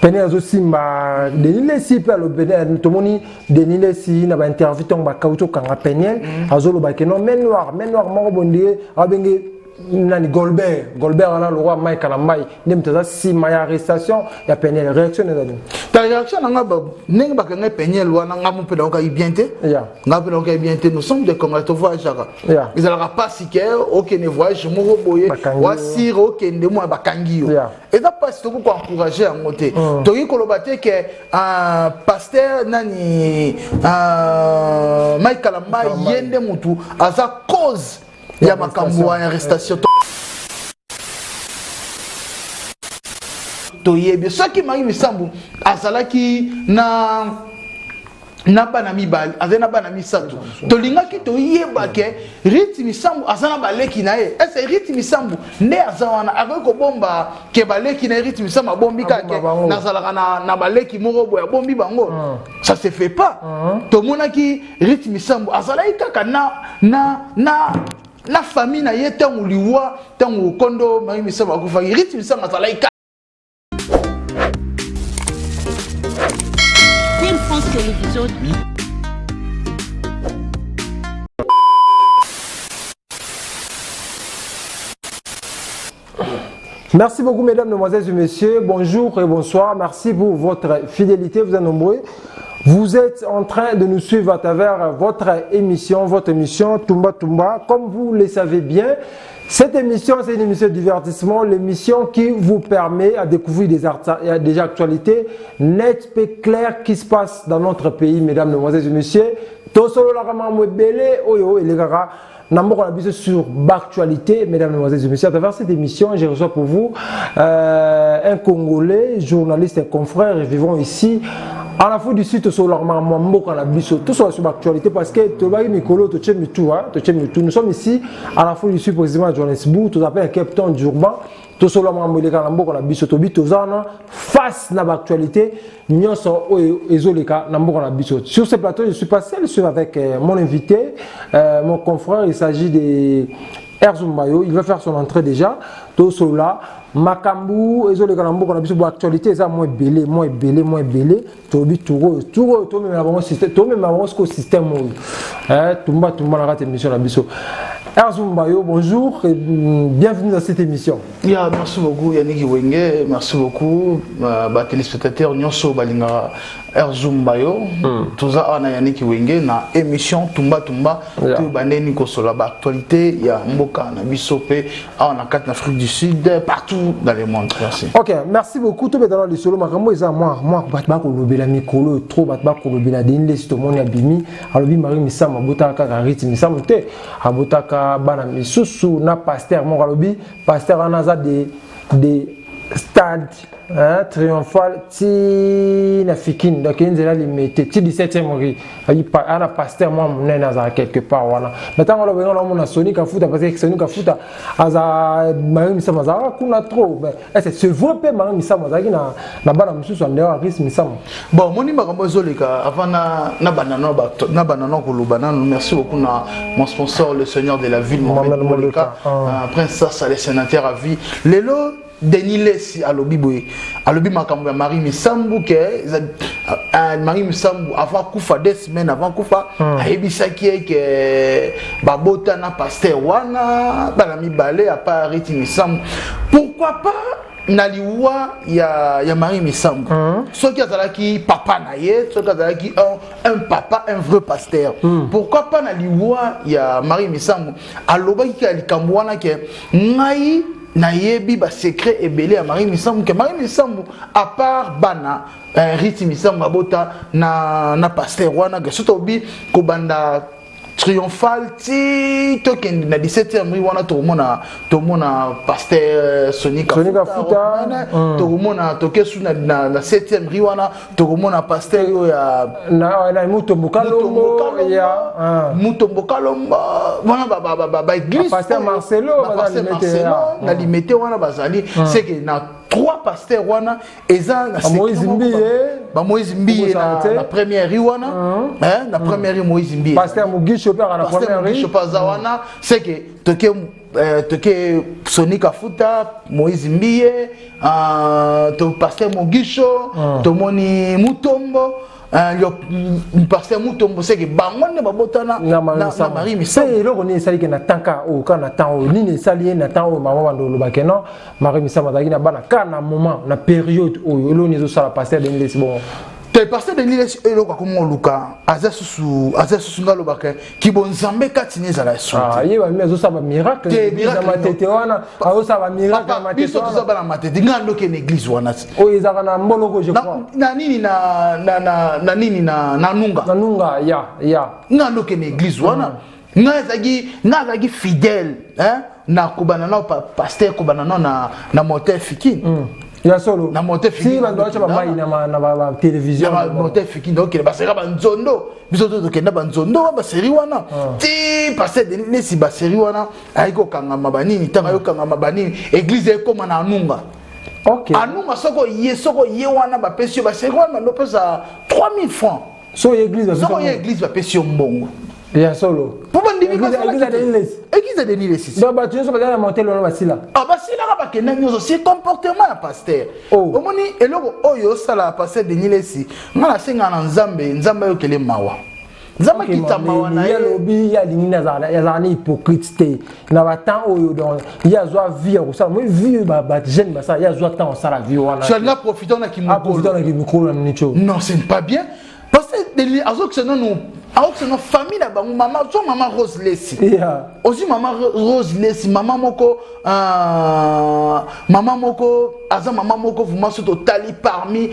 Peniel azosimba Denis Lessi mpe alobi tomoni Denis Lessi na bainterview ntango bakauti okanga Peniel azoloba ke non main noire, main noire moko bondie abenge nani Golbert, Golbert wana lokwa Mike Kalambay nde moto aza nsima ya arrestation ya Peniel. Réaction eza nini? Ta réaction na nga, ndenge bakanga Peniel wana, nga mo mpe naokaki bien te. Nga mpe naokaki bien te. Nous sommes des Congolais, tovoyageaka. Ezalaka mpasi ke okende voyage moko boye, wasire okende mwa bakangi yo. Eza mpasi, tokoki koencourage yango te. Tokoki koloba te ke pasteur nani Mike Kalambay ye nde motu aza cause ya makambo ya arrestation. Toyebi soki Marie Misambu azalaki na bana mibale, azali na bana misato, tolingaki toyeba ke Riti Misambu aza na baleki na ye. Ese Riti Misambu nde aza wana akoki kobomba ke baleki na ye? Riti Misambu abombi kaka ke nazalaka na baleki moko boye, abombi bango, ça se fait pas. Tomonaki Riti Misambu azalaki kaka na famille na ye ntango liwa, ntango kondo Marie Misambu akufaki, Riti Misambu azalaki. France Télévision. Merci beaucoup, mesdames, mesdemoiselles et messieurs. Bonjour et bonsoir. Merci pour votre fidélité. Vous êtes nombreux. Vous êtes en train de nous suivre à travers votre émission Tumba Tumba. Comme vous le savez bien, cette émission, c'est une émission de divertissement, l'émission qui vous permet à découvrir des actualités nettes et claires qui se passent dans notre pays, mesdames, mesdemoiselles et messieurs. Tosololaka mambo ebele oyo elekaka na mboka na biso sur l'actualité, mesdames, mesdemoiselles et messieurs. À travers cette émission, je reçois pour vous un Congolais, journaliste et confrère vivant ici en Afrique du Sud. Tosololaka makambo ya mboka na biso, tosolola sur l'actualité parce que tobaki mikolo totie mitu, totie mitu. Nous sommes ici en Afrique du Sud, précisément à Johannesburg, tozappelle Cape Town, Durban. Tosolola makambo eleka na mboka na biso. Tobi toza wana face na baactualité nyonso oyo ezoleka na mboka na biso. Sur ce plateau, je suis pas seul, je suis avec mon invité, mon confrère. Il s'agit de Erzumbayo. Il va faire son entrée déjà. Tosolola makambo ezoleka na mboka na biso. Bo actualité eza mwa ebele, mwa ebele, mwa ebele. Tolobi tour oyo, tour oyo tomemela bango système, tomemela bango sikoyo système oyo Tumba Tumba na kati émission na biso. Erzumbayo, bonjour et bienvenue dans cette émission. Ya, merci beaucoup Yannick Wenge, merci beaucoup ba téléspectateurs nyonso balingaka Erzumbayo. Toza awa na Yannick Wenge na émission Tumba Tumba. Toyeba ndeni kosola ba actualité ya mboka na biso mpe awa na kati na Afrique du Sud, partout dans le monde. Merci. Ok, merci beaucoup. Tobetana lisolo. Makambo eza mwa bato bakolobela mikolo oyo trop, bato bakolobela Denis Lessi. Tomoni abimi, alobi Marie Misamu abotaka kaka Riti Misamu te, abotaka bana misusu na pasteur moko. Alobi pasteur wana aza de stade, hein, triomphal ti na Fikini, donc ye nzela Limete ti 17e rue. Ana pasteur mwa monene azala quelque part wana. Mais ntango alobi nga naomona Soni Kafuta, parce que Soni Kafuta aza Marie Misamu azalaka kuna trop. Mais est ce c'est vrai mpe Marie Misamu azalaki na bana mosusu en dehors ya Riti Misamu? Bon, omoni makambo ezoleka. Avant na banda nano koloba nano, merci beaucoup na mon sponsor, le seigneur de la ville, Mohamed Moleka, prince Sasa, le sénateur à vie. Lelo Denis Lessi alobi boye, alobi makambo ya Marie Misambu ke Marie Misambu avant kufa, 2 semaines avant kufa, ayebisaki ye ke babota na pasteur wana bana mibale à part Riti Misambu. Pourquoi pas na liwa ya Marie Misambu, soki azalaki papa na ye, soki azalaki un papa, un vrai pasteur, pourquoi pas na liwa ya Marie Misambu alobaki ke likambo wana ke ngai nayebi basecret ebele ya Marie Misambu, ke Marie Misambu à part bana Riti Misambu abota na pasteur wana, ke soki tobi kobanda triomphal ti tokende na 17e rue wana, tomona pasteur Soni Kafuta. Tokomona tokesu na 7e rue wana, tokomona pasteur oyo ya na Mutombo Kalombo ya Mutombo Kalombo wana, baéglise pasteur Marcelo. Pasteur Marcelo na Limete wana bazali. C'est que na Trois pasteurs wana eza na Moïse Mbiye. Ba Moïse Mbiye na première rue wana, hein, na première rue Moïse Mbiye. Pasteur Mugisho pe na première rue. Mugisho paza wana, c'est que toke toke Sony Kafuta, Moïse Mbiye, to pasteur Mugisho, tomoni Mutombo, pasteur Mutombo, c'est que bango nde babotana na Marie Misamu. Eloko nini esaliki na tanka oyo kaka na temps oyo? Nini esali ye na temps oyo? Mama bando olobake non, Marie Misamu azalaki na bana kaka na moment, na période oyo. Eloko nini ezosala pasteur Denis Lessie bongo? Te, pasteur Denis Lessie, eloko akoma oluka aza susu, aza susu. Nga alobaka kibonzambe kati ne ezala. Ye bami azosala bamiracle na Matete wana, azosala bamiracle na Matete. Biso toza bana Matete. Nga ndoke na église wana. Oyo ezalaka na Mboloko, je crois. Na nini, na nini, na Nunga. Na Nunga, ya. Nga ndoke na église wana. Nga azalaki fidèle, hein, na kobana na pasteur, kobana na moteur Fikine. Ya solo. Na moteur. Fikine bato batia bamai na batélévision. Na moteur Fikine okende baseri banzondo. Biso to tokenda banzondo wa baseri wana ti pasteur Denis Lessie. Baseri wana ayaki kokangama banini. Ntango ayokangama banini, église ekóma na Anunga. Anunga, soko ye wana bapesi yo baseri wana, bando opesa 3000 francs. So église. Soko ye église, bapesi yo mbongo. Ya solo. Mpo bandimi église ya Denis Lessie. Donc bato nyonso bazali na motel wana basila? Ah, basilaka, bakenda nyonso. Si comportement ya pasteur, omoni eloko oyo osala pasteur Denis Lessie, nga nasengaka na Nzambe, Nzambe ayokele mawa, Nzambe akita mawa na ye. Alobi ye alingi azalaka na hypocrite te na batemps oyo. Donc ye azwa vie ya kosala moi vie oyo bajeune basala, ye azwa temps kosala vie wana. Alinga profite na kimokolo. Na kimokolo na minute oyo. Non, ce n'est pas bien. Parce que azokisa nanu, azokisa na famille na bango. Mama, zwa mama Rose Lessie. Ozwi mama Rose Lessie, mama moko, mama moko aza mama moko vraiment. So totali parmi,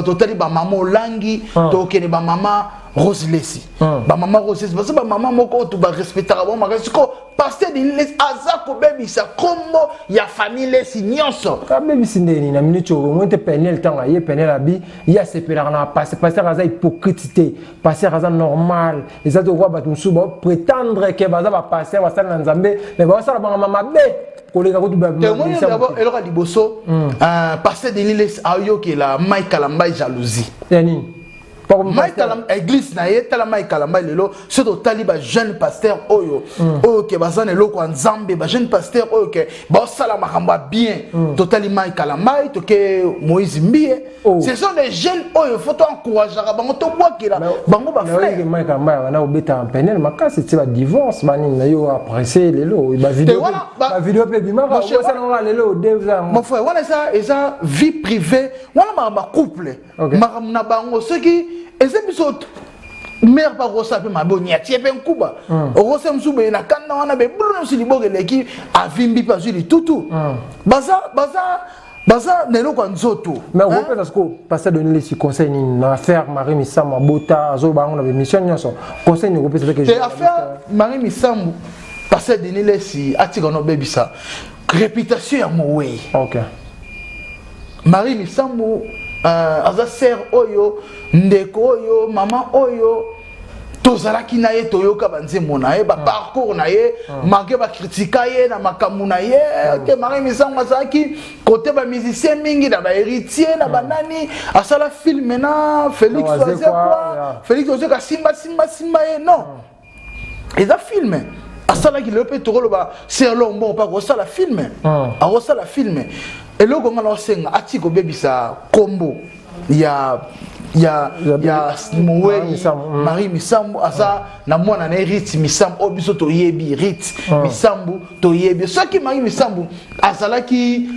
totali bamama Olangi, tokende bamama Rose Lessie. Bamama Rose Lessie baza bamama moko oyo barespectaka bango makasi. Siko pasteur Denis Lessie aza kobebisa nkombo ya famille Lessie nyonso. Abebisi ndeni na minute oyo? Omoi te Penel, ntango aye Penel, abi ye asepelaka na pasteur aza hypocrite te, pasteur aza normal. Eza te okwa bato mosusu baoprétendre ke baza bapasteur, basali na Nzambe, mais baosala bangama mabe koleka kutu. Omoni, d'abord eloko ya liboso, pasteur Denis Lessie ayokela Mike Kalambai jalousie. Ya nini? Mike, église na ye. Tala Mike Kalambai lelo, soki totali bajeune pasteur oyo ke baza na eloko ya Nzambe, bajeune pasteur oyo ke baosala makambo ya bien, totali Mike Kalambai, toke Moïse Mbiye, ce sont des jeunes oyo faut toencourageaka bango, tobwakela bango bafleur. Mike Kalambai wana obetaka penele makasi ti badivorce banini na yo. Apprécie lelo bavideo mpe ebimaka osalanga lelo. Mon frère, wana eza vie privée wana, makambo ya couple, makambo na bango. Soki eza biso mare mpe akosala mpe mabe, oniatie mpe nkuba, okosala mosusu boye na kanda wana, bebulu nyonso liboko eleki, avimbi mpe azwi litutu. Baza na eloko ya nzoto. Mais okopesa siko pasteur Denis Lessie conseil nini na affaire Marie Misamu? Abota, azoba yango na bémission nyonso. Conseil nini okopesa? Te, affaire Marie Misamu, pasteur Denis Lessie atika no obebisa réputation ya mowei. Marie Misamu, aza sœur oyo, ndeko oyo, mama oyo tozalaki na ye, toyoka banzembo na ye, baparcours na ye, malgré bakritika ye na makambo na ye te. Marie Misamu azalaki kote bamusicien mingi na bahéritier na banani, asala film na Félix Wazekwa. Félix Wazekwa asimba simba simba ye. Non, eza film asalaki. Lelo mpe tokoloba serlo mbongo mpe akosala film, akosala film. Eloko nga na osenga, ati kobebisa kombo ya mowei Marie Misambu. Aza na mwana na ye Rit Misambu oyo biso toyebi. Rit Misambu toyebi. Soki Marie Misambu azalaki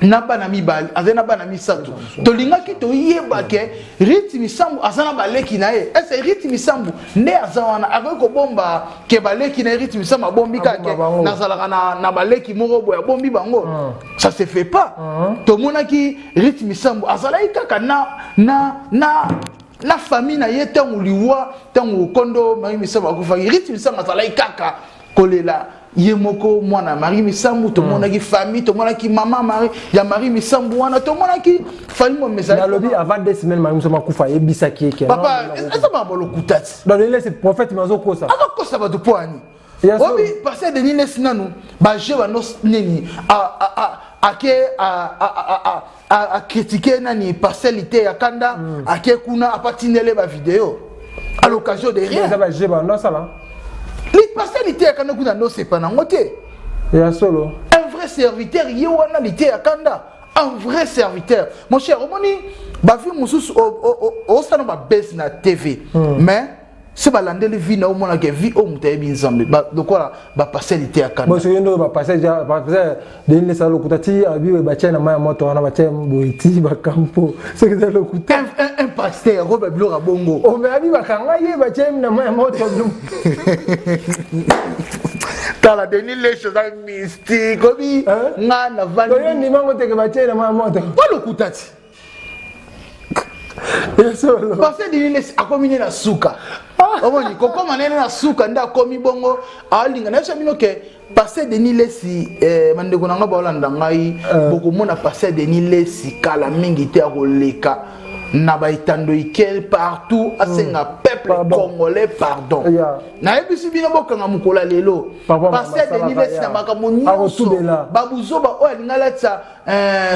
na bana mibale, azali na bana misato, tolingaki toyeba ke Rit Misambu aza na baleki na ye. Ese Rit Misambu nde aza wana, akoki kobomba ke baleki na ye? Rit Misambu abombi kaka ke nazalaka na baleki moko boye, abombi bango, ça se fait pas. Tomonaki Rit Misambu azalaki kaka na famille na ye. Ntango liwa, ntango kondo Marie Misambu akufaki, Rit Misambu azalaki kaka kolela ye moko, mwana Marie Misambu. Tomonaki famille, tomonaki mama Marie ya Marie Misambu wana, tomonaki famille momesa. Nalobi avant 2 semaines Marie Misambu akufa, ayebisaki eke. Papa, eza makambo lokuta ti. Donc lelo prophète mazokosa. Azokosa bato mpo ani? Obi pasteur Denis Lessie nanu baje bano nini. Ake a critiquer nani, pasteur Liteya Kanda. Ake kuna, apatindele ba vidéo à l'occasion de rien. Eza baje bandosala. Pasteur Liteya Kanda kuna ndosepa nango te. Ya solo. Un vrai serviteur ye wana, Liteya Kanda, un vrai serviteur, mon cher. Omoni bavie mosusu, osala babese na TV, mais se balandeli vie na, omonaka vie oyo moto ayebi Nzambe, lokola bapasteur Liteya Kanda. Bon, soki ndo bapasteur Denis Lessie lokuta ti abi batia na mai ya moto wana, batia boye ti bakampo, soki eza lokuta. Un pasteur oyo babiloko ya bongo. Oh, mais abi bakanga ye, batia na mai ya moto. Tala, Denis Lessie oza mystique, obi nga navandi. Oyo ndimango teke batia na mai ya moto. Po lokuta ti. Ya solo. Pasteur Denis Lessie akomi ne na suka. Omoni kokóma nene na suka nde akomi bongo, aolinga nayebisa bino ke pasteur Denis Lessie, bandeko na ngai baolanda ngai, bokomona pasteur Denis Lessie kala mingi te akoleka na baetando ike partout, asenga peuple Pardon. congolais pardon. Nayebisi bino, bokanga mokolo ya lelo. Papa, Pasteur Denis Lessie na makambo nyonso, Akotubela. babuzoba oyo alingi alatisa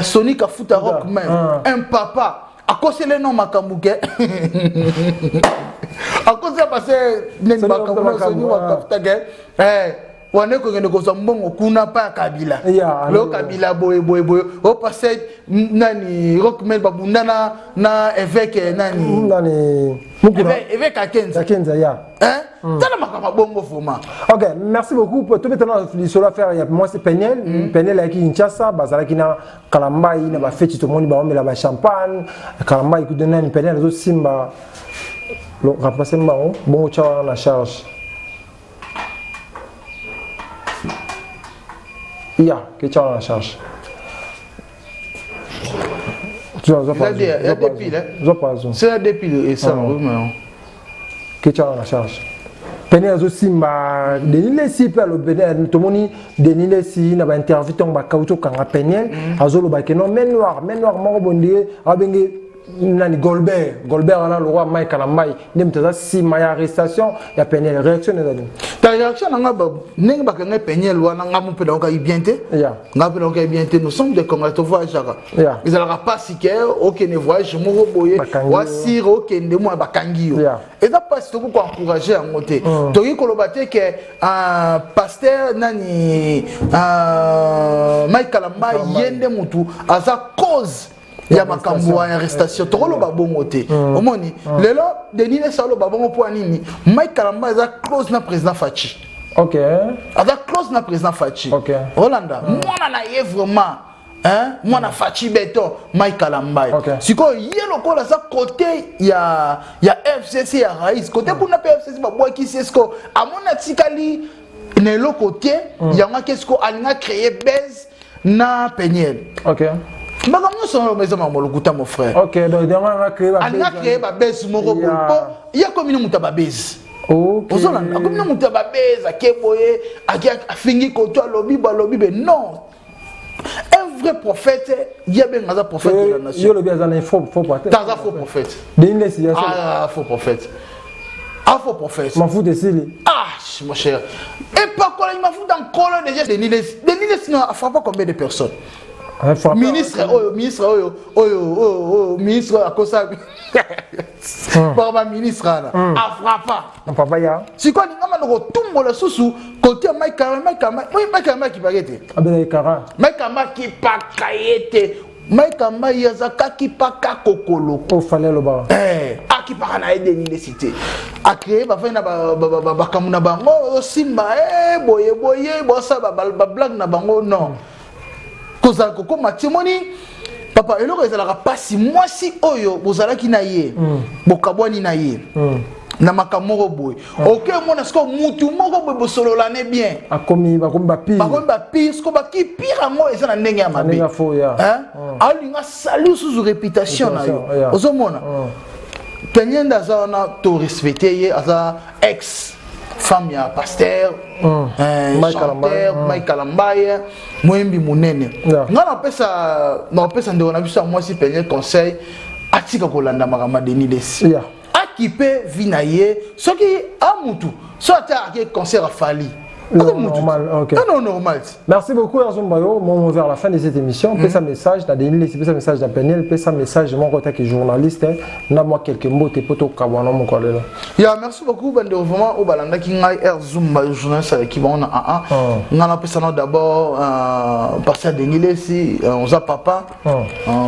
Sony Kafuta Rockman, un papa akosele no makambo ke akosela pase neni. Sony Makambo Kafuta Sony makambo, ah. Kafuta ke wana ekokende kozwa mbongo kuna pa ya Kabila. Lo Kabila boye boye boye, o pase nani, Rockman babunda na évêque nani. Nani, Mukuna. Évêque Akenza. Akenza ya. Hein, tala makambo ya bongo vraiment. Ok, merci beaucoup. Tobetana lisolo affaire ya mwasi Peniel. Peniel ayaki Kinshasa, bazalaki na Kalambai na bafeti, tomoni baomela bachampagne. Kalambai kudu nani, Peniel azosimba remplace mbango bongo, tya wana na charge ya ke tya wana na charge. Il y a des piles, hein. Zwa poison. C'est la deux piles et ça, oui, mais Ke tya wana na charge. Pene azosimba Denis Lessie mpe alobi, tomoni Denis Lessie na bainterview ntango bakauti okanga Peniel, azoloba ke non, main noire, main noire moko bondie abenge nani, Golbert. Golbert wana lokwa Mike Kalambai nde moto aza nsima ya arrestation ya Peniel. Réaction ezali? Ta réaction na nga, ndenge bakanga Peniel wana, nga mo mpe naokaki bien te. Nga mpe naokaki bien te. Nous sommes des Congolais, tovoyageaka. Ezalaka mpasi ke okende voyage moko boye, Bakangi yo. Wasire okende mwa bakangi yo. Eza mpasi, tokoki koencourage yango te. Tokoki koloba te ke pasteur nani, Mike Kalambai, ye nde mutu aza cause ya makambo ya arrestation. Tokoloba bongo te. Omoni lelo Denis Lessie aloba bongo mpo ya nini? Mike Kalamba aza close na président Fatshi. Aza close na président Fatshi. Olanda mwana na ye vraiment, hein? Mwana Fatshi Béton, Mike Kalambai. Sikoyo ye lokola aza côté ya FCC ya rais, côté kuna mpe FCC babwakisi ye, sikoyo amoni atikali na eloko te. Yango ake sikoyo alinga créer base na Peniel. Makambo nyonso wana eza makambo lokuta, mon frère. Ok, donc yango anga créer ba Alinga créer babase moko boye mpo ye akomi na moto ya babase. Ozolanda, akomi na moto ya babase, ake boye, ake afingi koto, alobi bo, alobi be. Non, un vrai prophète, ye abenga aza prophète de la nation. Yo lobi aza na faux prophète. Aza faux prophète. Denis Lessie ya. Ah, faux prophète, ah, faux prophète. Mafuta esili. Ah, mon cher, epakolaki mafuta nkolo déjà. Denis Lessie, Denis Lessie afrappa combien de personnes? Ministre oyo, ministre oyo, oyo oyo oyo, ministre oyo akosa baka baministre wana, afrappa. Papa ya. Sikoyo alinga manda kotumbola susu kote ya Mike Kalamba. Mike Kalamba, Mike Kalamba akipaka ye te. Abela ekara. Mike Kalamba akipaka ye te. Mike Kalamba ye aza kakipaka kokolo. Ofale alobaka. Akipaka na ye Denis Lessie te. Acréé bafai na bakambo na bango, osimba boye boye, bosala bablague na bango. Non, kozala kokóma ti omoni papa, eloko ezalaka mpasi, mwasi oyo bozalaki na ye, bokabwani na ye na makambo moko boye, oke omona sikoyo mutu moko boye bosololane bien. Akomi, bakomi bapire. Bakomi bapire. Sikoyo bakipire yango eza na ndenge ya mabe. Ndenge ya faux, ya. Alinga sali lisusu réputation na yo. Ozomona Peniel nde aza wana, torespecte ye, aza ex femme ya pasteur, Mike chanteur Kalambaye. Mike Kalambaye, moyembi monene. Nga napesa ndeko na biso ya mwasi Peniel conseil, atika kolanda makambo ya Denis Lessie. Akipe vie na ye. Soki amutu so ata ake concert afali. Normal, ok. Non, normal. Merci beaucoup, Arzumbayo. Bon, vers la fin de cette émission, pesa message, na Denis, pesa message na Peniel, pesa message, moi, en tant que journaliste, na moi quelques mots, te poto kabwana mon kolela. Ya, merci beaucoup, bande vraiment, au balanda ki ngai Arzumba, journaliste avec qui on a un. Nga na pesa d'abord, pasteur Denis Lessi, oza papa,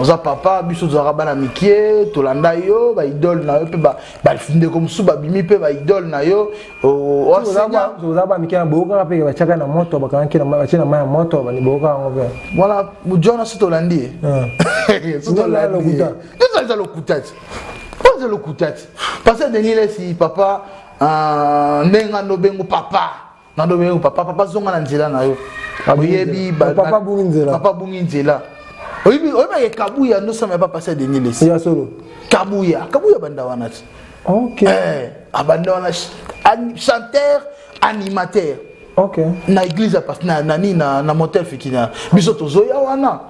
oza papa, biso tozalaka bana mikie, tolanda yo, ba idole na yo, pe ba, ba ndeko mosusu babimi pe ba idole na yo. Oza ba mike boyokaka mpe batiaka na moto, bakangaki batie na mai ya moto, boyokaka yango mpe. Voilà, jona so tolandi ye, so tolandi ye, eza lokuta ti, eza lokuta ti. Parce Denis Lessi, papa, ndenge nga ndobengo papa, nga ndobengo papa, papa zonga na nzela na yo. Oyebi papa bungi nzela, papa bungi nzela. Oyebi, oyebake Kabuya ndosama ya papa Denis Lessi ya solo. Kabuya, Kabuya banda wana ti. Ok. Abanda wana chanteur animateur. Ok. Na église ya na nani, na motel Fikina. Biso tozoya wana.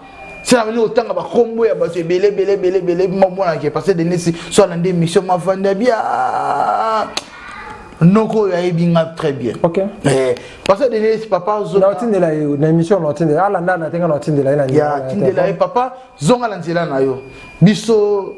C'est la manière otanga ba kombo ya bato ebele ebele ebele ebele, mobona ke parce Denis so alandi émission mavanda bia noko oyo ayebi nga très bien. Ok. Parce Denis, papa, zonga. Na otindela ye na émission, na otindela alanda na tenga, na otindela ye na ya tindela ye, papa zonga na nzela na yo. Biso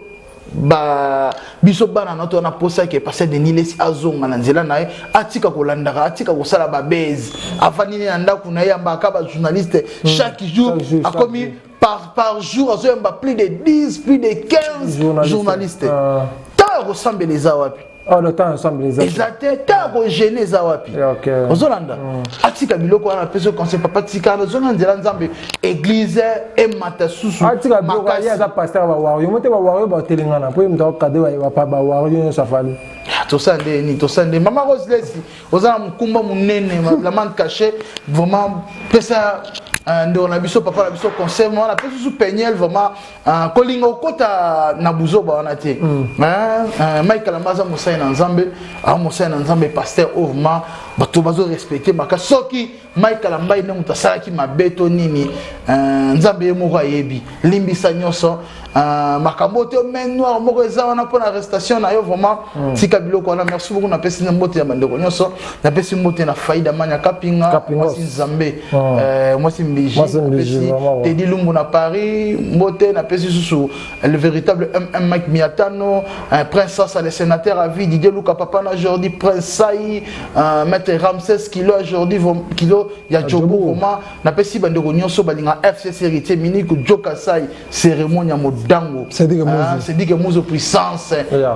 ba biso bana na to na posa ke pasteur Denis Lessi azonga na nzela na ye, atika kolandaka, atika kosala ba base, afandi na ndako na ye, ambaka ba journaliste chaque jour, akomi par jour azoyamba plus de 10, plus de 15 journalistes. Tant ya kosambela eza wapi? Oh, le temps ensemble eza eza te. Tant ya kogêner eza wapi? Ozolanda, atika biloko wana, apesi conseil, papa tika, azonga nzela Nzambe, église emata susu. Atika biloko, ye aza pasteur ba wario mo te, ba wario batelengana mpo ye moto akokade ba wario nyonso afali. Tosala nde nini? Tosala nde mama Rose Lesi, oza na mokumba monene, la mante caché, vraiment pesa ndeko na biso, papa na biso conseil wana. Pesa susu Peniel, vraiment kolinga okota na buzoba wana te. Mike Kalamba aza mosali na Nzambe, aza mosali na Nzambe, pasteur oyo vraiment bato bazorespecte makasi. Soki Mike Kalamba nde moto asalaki mabe to nini, Nzambe ye moko ayebi, limbisa nyonso. Makambo te, main noire moko eza wana mpona arrestation na yo, vraiment tika biloko wana. Merci beaucoup, napesi na mbote ya bandeko nyonso, napesi mbote na Faida Manya Kapinga, mwasi Nzambe, mwasi Mbiji, napesi Tedi Lumbu na Paris mbote, napesi susu le véritable MM Mike Miatano, Prince Sasa, le sénateur à vie, Didier Luka papa na Jordi, Prince Sai, Maître Ramsès Kilo ya Jordi Kilo ya Jobo, vraiment napesi bandeko nyonso balinga FCC, héritier Miniku Joka Sai, cérémonie ya modango, Cédric Muzo puissance,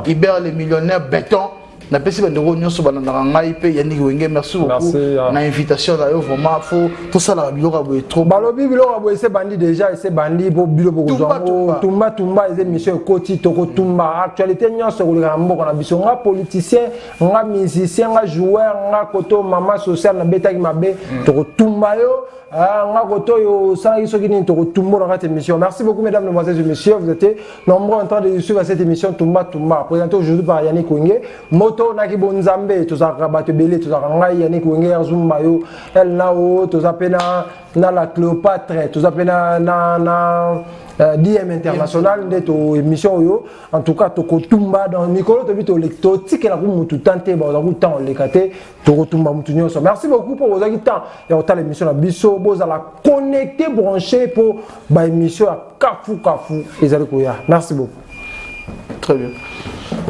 Hubert le millionnaire béton, napesi bandeko nyonso balandaka ngai mpe Yannick Wenge. Merci beaucoup na invitation na yo, vraiment faut tosalaka biloko ya boye trop. Balobi biloko ya boye ese bandi déjà, ese bandi mpo bilo bokozwa yango. Tumba tumba eza émission ekoti, tokotumba actualité nyonso ekoleka na mboka na biso. Nga politicien, nga musicien, nga joueur, nga koto mama social nabetaki mabe, tokotumba yo. Nga koto oyo osalaki soki nini, tokotumba na kati émission. Merci beaucoup, mesdames, mesdemoiselles et messieurs, vous êtes nombreux en train de suivre cette émission Tumba Tumba, présenté aujourd'hui par Yannick Wenge. Moto naki bonzambe, tozalaka bato ebele, tozalaka ngai Yannick Wenge, Zumba yo El Nao, toza mpe na la Cléopâtre, toza mpe na DM international nde to émission oyo. En tout cas tokotumba dans mikolo tobi, totikela ku mutu tan te, baza ku temps oleka te, tokotumba mutu nyonso. Merci beaucoup mpo bozwaki temps ya kotala émission na biso. Bozala connecté, branché mpo baémission ya kafu kafu ezali koya. Merci beaucoup. Très bien,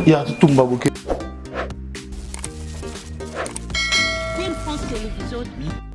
ya totumba boke. France Télévision.